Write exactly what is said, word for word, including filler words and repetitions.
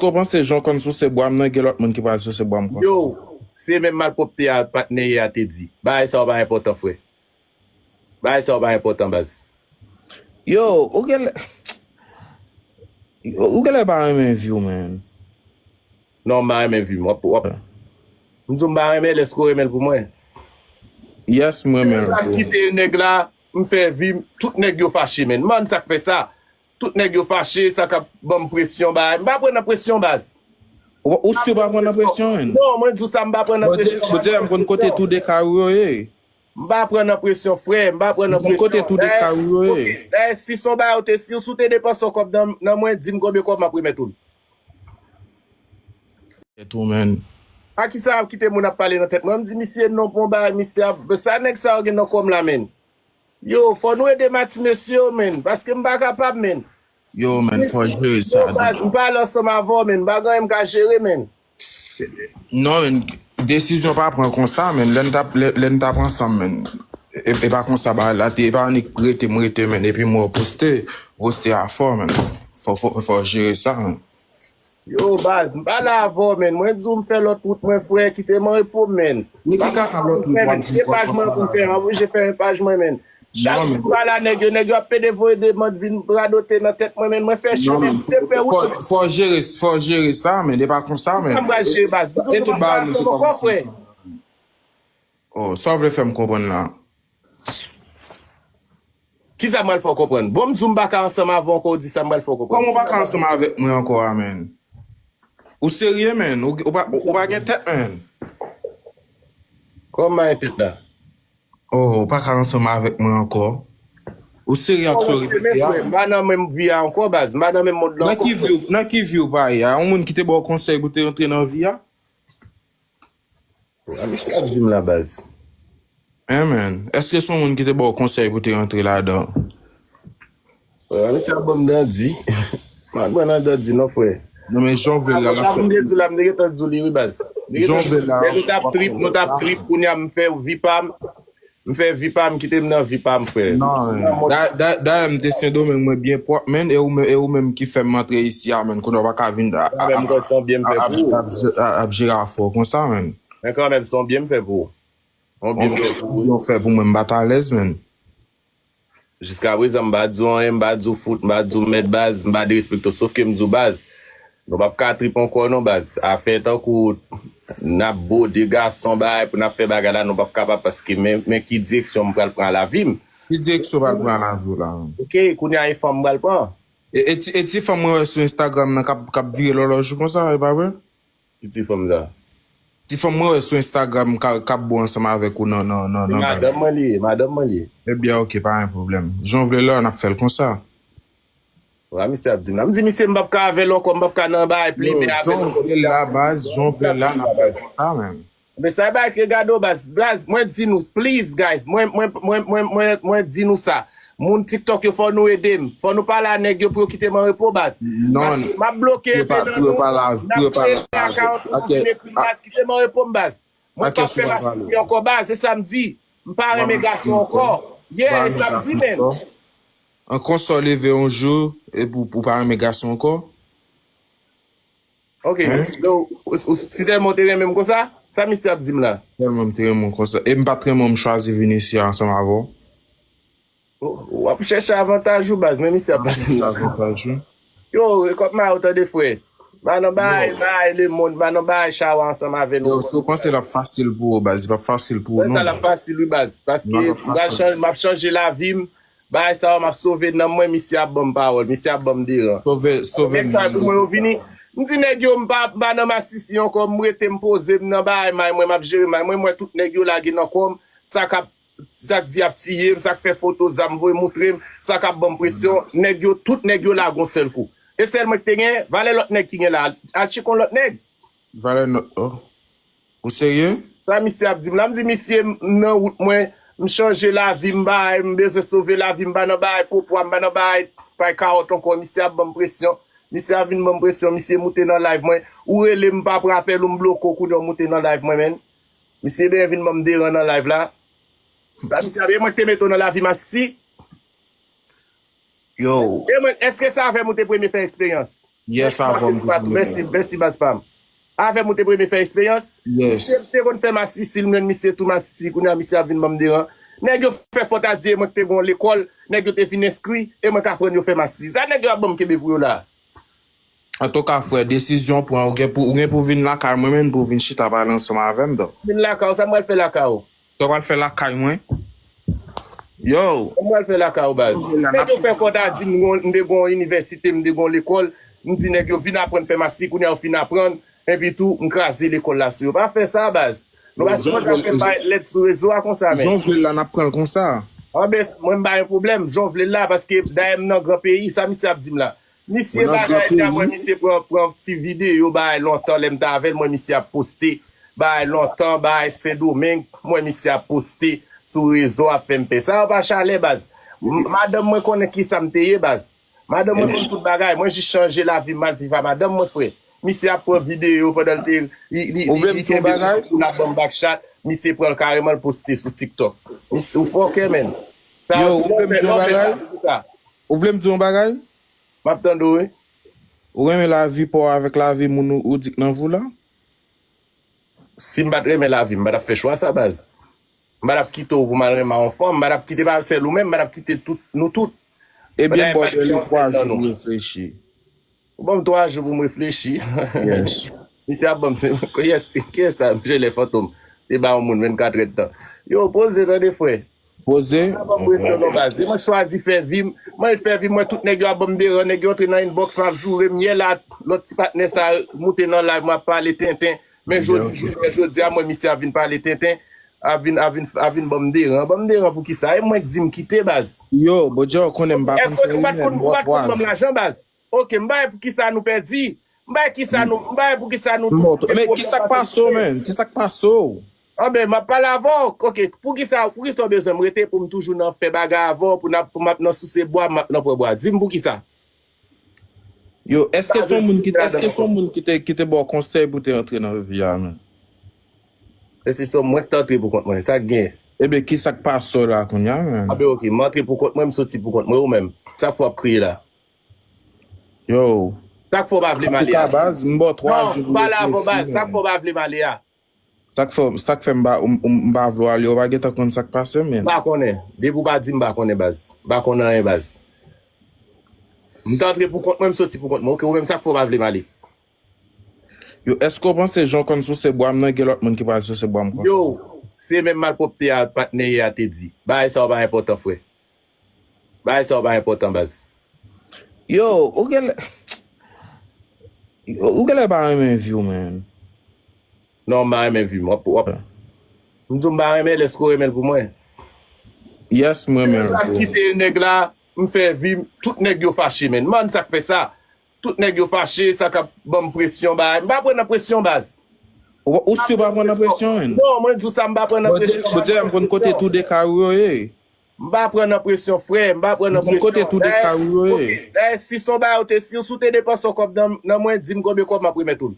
Èske w panse jan w konn souse bwa m nan, gen lòt moun ki pral souse bwa m konsa? Yo, se menm malpwòpte a patnè a te di. Bagay sa yo pa enpòtan, frè. Bagay sa yo pa enpòtan, baz. Yo, ou genlè, ou genlè pa renmen vi w, man. Non, m pa renmen vi m. W ap, w ap. M di w m pa renmen l, èske w renmen l pou mwen? Yes, m renmen l. Nèg la pou kite nèg la, m fè vi m, tout nèg yo fache, man. Man, sa k fè sa? Tout nèg yo fache, sa k ap ban m presyon, bagay. M pa pran nan presyon, baz. Ou, ou si w pa pran nan presyon, man? Non, mwen di w sa, m pa pran nan presyon. Bondye, Bondye, m konn kote tou de kay ou yo ye. M pa pran nan presyon, frè. M pa pran nan presyon. M konn kote tou de kay ou yo ye. Dayè, si son bagay ou te, si, si w te depanse yon kòb nan, nan mwen, di m konbyen kòb m ap remèt ou l. E tou, man. A ki sa ap kite moun ap pale nan tèt mwen? M di, misye, non, pon bagay, misye ap, sa nèg sa yo gen nan kò m la, man. Yo, fò nou ede ma ti mesye yo, man, paske m pa kapab, man. Yo, man, fò jere sa. Yo, baz, m pale ansanm avè w, man, m pa gen anyen m ka jere, man. Non, man, desizyon pa pran konsa, man, lè n t ap, lè, lè n t ap ansanm, man. E, e pa konsa bagay la te, e pa annik rete m rete, man, epi m wè w poste, poste a fò, man. Fò, fò, fò jere sa, man. Yo, baz, m pale avè w, man. Mwen di w m fè lòt wout mwen, frè, kite m an repo, man. Men ki kaka lòt wout w ap di? Se paj mwen pou m fè, m oblije fè yon paj mwen, man. Chak jou m pale a nèg yo, nèg yo ap pede voye demann vin radote nan tèt mwen, man. Mwen fè chemen, m se fè wout mwen. Fò, fò jere, fò jere sa, man. E pa konsa, man. Sa m pral jere, baz. E tout bagay nou te kòmanse sa. Oh, sa w vle fè m konprann la? Kisa m pral fè w konprann? Bon, m di w m pa ka ansanm avè w ankò, w di sa m pral fè w konprann. Kòman w pa ka ansanm avèk mwen ankò a, man? Ou serye, man? Ou, ou pa, ou pa gen tèt, man? Kòman m pa gen tèt la? Oh, ou pa ka ansanm avèk mwen ankò? Ou serye ak sa w repete a? M pa nan menm vi a ankò, baz. M pa nan menm mond la ankò. Nan ki vi w, nan ki vi w pa ye a? Yon moun ki te ba w konsèy pou te rantre nan vi a? A, misye ap di m la, baz. Hein, man. Èske se yon moun ki te ba w konsèy pou te rantre ladan? Wè, misye ap ban m dandi. M ap pran nan dandi, non, frè. Non, men jan w vle l la, n ap fè. Sa m te di w la, m te gentan di w li, wi, baz. Jan w vle l la, lè nou t ap trip, nou t ap trip, kounye a m fè vi pa m. M fè vi pa m, kite m nan vi pa m, frè. Non, da-, da-, dayè m te Sendomeng, mwen byen pwòp, man, e ou men-, e ou menm ki fè m antre isi a, man, kounye a w pa ka vin a-, a-, ap jere afè w konsa, man. Men kanmenm, se yon byen m fè pou ou. Yon byen m fè pou ou. Yon byen w fè pou mwen, m pa t alèz, man. Jiskaprezan, m pa di w anyen, m pa di w fout, m pa di w mèd, baz, m pa derespekte w, sòf ke m di w, baz, nou p ap ka trip ankò non, baz. Afè tankou n ap bwode gason, bagay, pou n ap fè bagay la, nou p ap kapab, paske men, men ki direksyon m pral pran lavi m. Ki direksyon w pral pran lavi w la, menm? Oke, kounye a, e fanm m pral pran. E, e ti, e ti fanm mwen wè sou Instagram nan k ap, k ap vire lòlòj ou konsa, e pa vre? Ki ti fanm sa? Ti fanm mwen wè sou Instagram k ap, k ap bo ansanm avèk ou nan, nan, nan, nan bagay. Madanm mwen li ye, madanm mwen li ye. Ebyen, oke, pa gen pwoblèm. Jan w vle la, n ap fè l konsa. Wa, misye ap di m la. M di misye m p ap ka avè l ankò, m p ap ka nan bagay plimen avè l ankò. Jan w vle la, baz, jan w vle la, n ap fè l konsa, menm. Men sa e bagay k regade w, baz. Baz, mwen di nou, please, guys. Mwen, mwen, mwen, mwen, mwen, mwen di nou sa. Moun TikTok yo, fò nou ede m. Fò nou pale a nèg yo pou yo kite m an repo, baz. Non. Paske m ap bloke enpe nan nou. N ap jere akawont nou pou vin ekri m, baz. Kite m an repo m, baz. Mwen p ap fè masisi ankò, baz. Se sa m di. M pa renmen gason ankò. Yeah, e sa m di, menm. An konsa w leve yon jou, epi w, w pa renmen gason ankò? Ok, ou, ou, si tèlman w te renmen m konsa, sa misye ap di m la? Tèlman m te renmen w konsa. E m pa t renmen w, m chwazi vin isi a ansanm avè w. W ap chèche avantaj ou, baz, men misye ap pase m la. Yo, e kòb mare w tande, frè. M pa nan bagay, bagay lemonn, m pa nan bagay chawa ansanm avè nou. Yo, si w panse l ap fasil pou ou, baz, li p ap fasil pou ou, non. Sa l ap fasil, wi, baz. Paske m pral chanje, m ap chanje lavi m. Bagay sa yo, m ap sove nanm mwen, misye ap ban m pawòl, misye ap ban m deran. Sove, sove nèg sa yo pou mwen yo vini. M di nèg yo, m pa, m pa nan masisi ankò, m rete, m poze m nan bagay may mwen, m ap jere may mwen, m wè tout nèg yo lage nan kò m, sa k ap, sa k di ap tiye m, sa k fè foto zam voye moutre m, sa k ap ban m presyon, nèg yo, tout nèg yo lage yon sèl kou. E sèl mwen ki te gen, valè lòt nèg ki gen la, al tcheke yon lòt nèg. Valè nòt, oh. Ou serye? Sa misye ap di m la, m di misye, m nan wout mwen, m chanje lavi m, bay, m bezwen sove lavi m, m pa nan bagay popwa, m pa nan bagay pay kawòt ankò, misye ap ban m presyon, misye ap vin ban m presyon, misye moute nan live mwen, ou rele m, m pa pran apèl ou, m bloke w, kounye a w moute nan live mwen, menn. Misye benyen vin ban m deran nan live la. Sa misye ap, e mwen k te mete w nan lavi m, a si. Yo. E mwen, èske se avè m ou te premye fè eksperyans? Yes, avè m. Mèsi, mèsi, baz pa m. Avè m ou te premye fè eksperyans. Yes. Misye te konn fè masisi, m jwenn misye tou masisi, kounye a misye ap vin ban m deran. Nèg yo fè fòt a di e mwen ki te gen yon lekòl, nèg yo te vin enskri, e mwen k aprann yo fè masisi. Sa nèg yo ap ban m kenbe pou yo la. Antouka, frè, desizyon w pran, ou gen pou, ou gen pou vin lakay mwen menm, pou vin chita pale ansanm avè m, dò. Vin lakay ou, sa m pral fè lakay ou? Sa w pral fè lakay mwen? Yo! Sa m pral fè lakay ou, baz? Nèg yo fè fòt a di m, m te gen yon inivèsite, m te gen yon lekòl, m di nèg yo vin aprann fè masisi, kounye a yo fin aprann, epi tou, m kraze lekòl la sou yo. Pa fè sa, baz. Nou pa sipoze ap fè bay lèd sou rezo a konsa, men. Jan w vle l la, n ap pran l konsa. Anben, mwen m pa gen pwoblèm, jan w vle l la, paske dayè m nan gran peyi, sa misye ap di m la. Misye bagay, ta mwen misye pran, pran ti videyo bagay lontan, lè m t avè l, mwen misye ap poste bagay lontan, bagay Sendomeng, mwen misye ap poste sou rezo ap fè m pè. Sa yo pa chalè, baz. M- Madanm mwen konnen kisa m te ye, baz. Madanm mwen konn tout bagay, mwen jis chanje lavi m al viv a madanm mwen, frè. Misye ap pran videyo pandan l te li, li, Ou vle m di w yon bagay? Pou l ap ban m back chat, misye pran l kareman l poste sou TikTok. Misye, ou fòkè, menn. Sa Yo, ou vle m di w yon bagay? Ou vle m di w yon bagay? M ap tande w, wi. Ou renmen lavi pa w avèk lavi moun ou, ou di k nan vi w la? Si m pa t renmen lavi m, m pa t ap fè chwa sa, baz. M pa t ap kite w pou m al renmen yon fanm, m pa t ap kite pa sèl ou menm, m pa t ap kite tout, nou tout. Ebyen, m ba w de twa jou pou m reflechi. Ou ban m twa jou pou m reflechi. Yes. Misye ap ban m se, yes, kiyès sa, Misye Lè Fantom? Te ba yon moun vennkat èdtan. Yo, poze tande, frè. Poze. Pa ban m presyon non, baz. E mwen chwazi fè vi m. Mwen fè vi m, mwen tout nèg yo ap ban m deran, nèg yo antre nan inbox m ap joure m. Yè la, lòt ti patnè sa moute nan live mwen ap pale tenten. Men jodi, jounen jodi a, mwen misye ap vin pale tenten, ap vin, ap vin, ap vin ban m deran. Ban m deran pou kisa? E mwen k di m kite, baz. Yo, Bondye, ou konnen m pa konn fè rimè, m bò twa jou. Ban m lajan, baz. Oke, m bay pou kisa nou pèdi. M bay kisa nou, m bay pou kisa nou tou. Men kisa k pase w, menn? Kisa k pase w? Anben, m ap pale avè w. Oke, pou kisa, pou kisa w bezwen m rete pou m toujou nan fè bagay avè w, pou n ap, pou m ap nan souse bwa, m ap nan pran bwa? Di m pou kisa. Yo, èske se yon moun ki, èske se yon moun ki te, ki te ba w konsèy pou te antre nan vi a, menn? Èske se yon mwen ki te antre pou kont mwen? Sa k gen? Ebyen, kisa k pase w la kounye a, menn? Anben, oke, m antre pou kont mwen, m soti pou kont mwen, ou menm? Sa k fè w ap kriye la? Yo. Sa k fè w pa vle m ale a? Antouka, baz, m ba w twa jou pou reflechi, menn. Non, pale avè w, baz. Sa k fè w pa vle m ale a? Sa k fè, sa k fè m pa, m, m, m pa vle w ale, ou pa gentan konn sa k pase, menn. M pa konnen. Depi w pa di m, m pa konnen, baz. M pa konn anyen, baz. M t antre pou kont mwen, m soti pou kont mwen. Oke, ou menm sa k fè w pa vle m ale? Yo, èske w panse jan w konn souse bwa m nan, gen lòt moun ki pral souse bwa m konsa? Yo, se menm malpwòpte a patnè a te di. Bagay sa yo pa enpòtan, frè. Bagay sa yo pa enpòtan, baz. Yo, ou genlè, yo, ou genlè pa renmen vi w, menn. Non, m pa renmen vi m. W ap, w ap, m di w m pa renmen l, èske w renmen l pou mwen? Yes, m renmen l pou ou. M kite nèg la, m fè vi m, tout nèg yo fache, menn. Man, sa k fè sa? Tout nèg yo fache, sa k ap ban m presyon, bagay. M pa pran nan presyon, baz. Ou, ou si w pa pran nan presyon, menn? Non, mwen di w sa, m pa pran nan presyon. Bondye, Bondye, m konn kote tou de kay ou yo ye. M pa pran nan presyon, frè. M pa pran nan presyon. M konn kote tou de kay ou yo ye. Dayè, si se yon bagay ou te, si, si w te depanse yon kòb nan, nan mwen, di m konbyen kòb m ap remèt ou l.